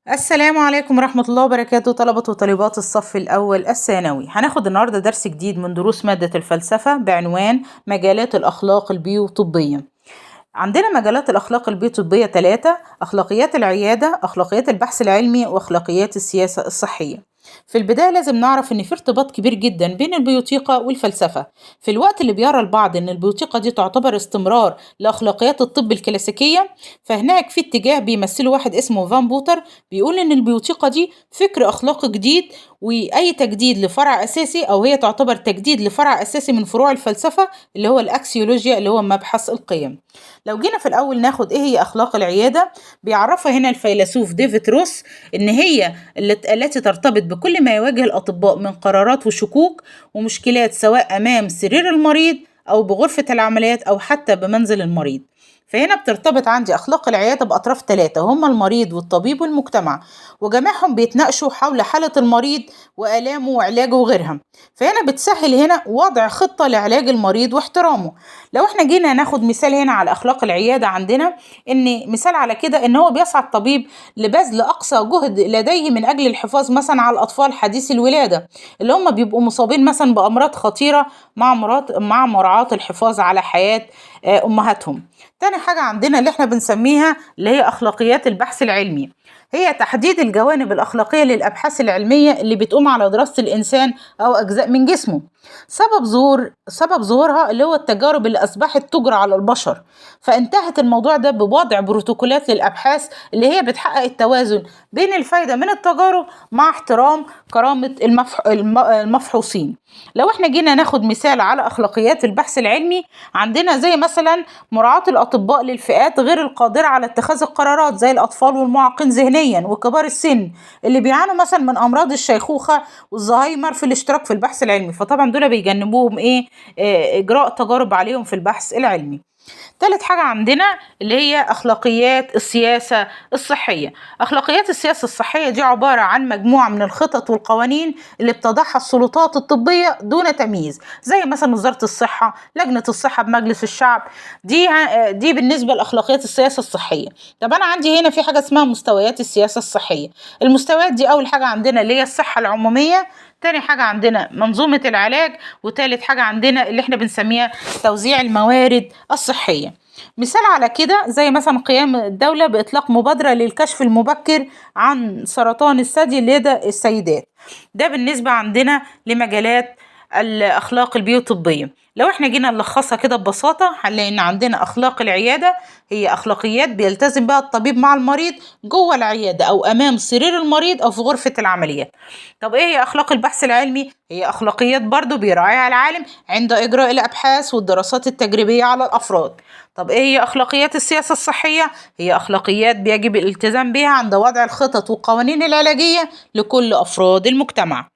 السلام عليكم ورحمة الله وبركاته، طلبة وطالبات الصف الأول الثانوي. هناخد النهاردة درس جديد من دروس مادة الفلسفة بعنوان مجالات الأخلاق البيوطبية. عندنا مجالات الأخلاق البيوطبية 3: أخلاقيات العيادة، أخلاقيات البحث العلمي، وأخلاقيات السياسة الصحية. في البداية لازم نعرف إن في ارتباط كبير جدا بين البيوطيقة والفلسفة. في الوقت اللي بيرى البعض إن البيوطيقة دي تعتبر استمرار لأخلاقيات الطب الكلاسيكية، فهناك في اتجاه بيمثله واحد اسمه فان بوتر بيقول إن البيوطيقة دي فكر أخلاقي جديد، وأي تجديد لفرع أساسي أو هي تعتبر تجديد لفرع أساسي من فروع الفلسفة اللي هو الأكسيولوجيا اللي هو مبحث القيم. لو جينا في الأول ناخد إيه هي أخلاق العيادة، بيعرفها هنا الفيلسوف ديفيد روس إن هي التي ترتبط بكل ما يواجه الأطباء من قرارات وشكوك ومشكلات، سواء أمام سرير المريض أو بغرفة العمليات أو حتى بمنزل المريض. فهنا بترتبط عندي أخلاق العيادة بأطراف 3، هما المريض والطبيب والمجتمع، وجميعهم بيتناقشوا حول حالة المريض وآلامه وعلاجه وغيرها. فهنا بتسهل هنا وضع خطة لعلاج المريض واحترامه. لو احنا جينا ناخد مثال هنا على أخلاق العيادة، عندنا إن مثال على كده إن هو بيسعى الطبيب لبذل أقصى جهد لديه من أجل الحفاظ مثلا على الأطفال حديثي الولادة اللي هم بيبقوا مصابين مثلا بأمراض خطيرة مع مراعاة الحفاظ على حياة أمهاتهم. تاني حاجة عندنا اللي احنا بنسميها اللي هي أخلاقيات البحث العلمي، هي تحديد الجوانب الأخلاقية للأبحاث العلمية اللي بتقوم على دراسة الإنسان أو أجزاء من جسمه. سبب ظهورها اللي هو التجارب اللي أصبحت تجرى على البشر، فانتهت الموضوع ده بوضع بروتوكولات للأبحاث اللي هي بتحقق التوازن بين الفايدة من التجارب مع احترام كرامة المفحوصين. لو احنا جينا ناخد مثال على أخلاقيات البحث العلمي، عندنا زي مثلا مراعاة الأطباء للفئات غير القادرة على اتخاذ القرارات زي الأطفال والمعاقين ذهنيا وكبار السن اللي بيعانوا مثلا من أمراض الشيخوخة والزهايمر في الاشتراك في البحث العلمي، فطبعا دول بيجنبوهم إجراء تجارب عليهم في البحث العلمي. تالت حاجة عندنا اللي هي أخلاقيات السياسة الصحية. أخلاقيات السياسة الصحية دي عبارة عن مجموعة من الخطط والقوانين اللي بتضعها السلطات الطبية دون تمييز، زي مثلا وزارة الصحة، لجنة الصحة بمجلس الشعب. دي بالنسبة لأخلاقيات السياسة الصحية. طب أنا عندي هنا في حاجة اسمها مستويات السياسة الصحية. المستويات دي أول حاجة عندنا اللي هي الصحة العمومية، تاني حاجة عندنا منظومة العلاج، وتالت حاجة عندنا اللي احنا بنسميها توزيع الموارد الصحية. مثال على كده زي مثلا قيام الدولة بإطلاق مبادرة للكشف المبكر عن سرطان الثدي لدى السيدات. ده بالنسبة عندنا لمجالات الأخلاق البيوطبية. لو احنا جينا نلخصها كده ببساطة هنلاقي ان عندنا أخلاق العيادة هي أخلاقيات بيلتزم بها الطبيب مع المريض جوه العيادة أو أمام سرير المريض أو في غرفة العمليات. طب ايه هي أخلاق البحث العلمي؟ هي أخلاقيات برضو بيراعيها العالم عند إجراء الأبحاث والدراسات التجريبية على الأفراد. طب ايه هي أخلاقيات السياسة الصحية؟ هي أخلاقيات بيجب الالتزام بها عند وضع الخطط والقوانين العلاجية لكل أفراد المجتمع.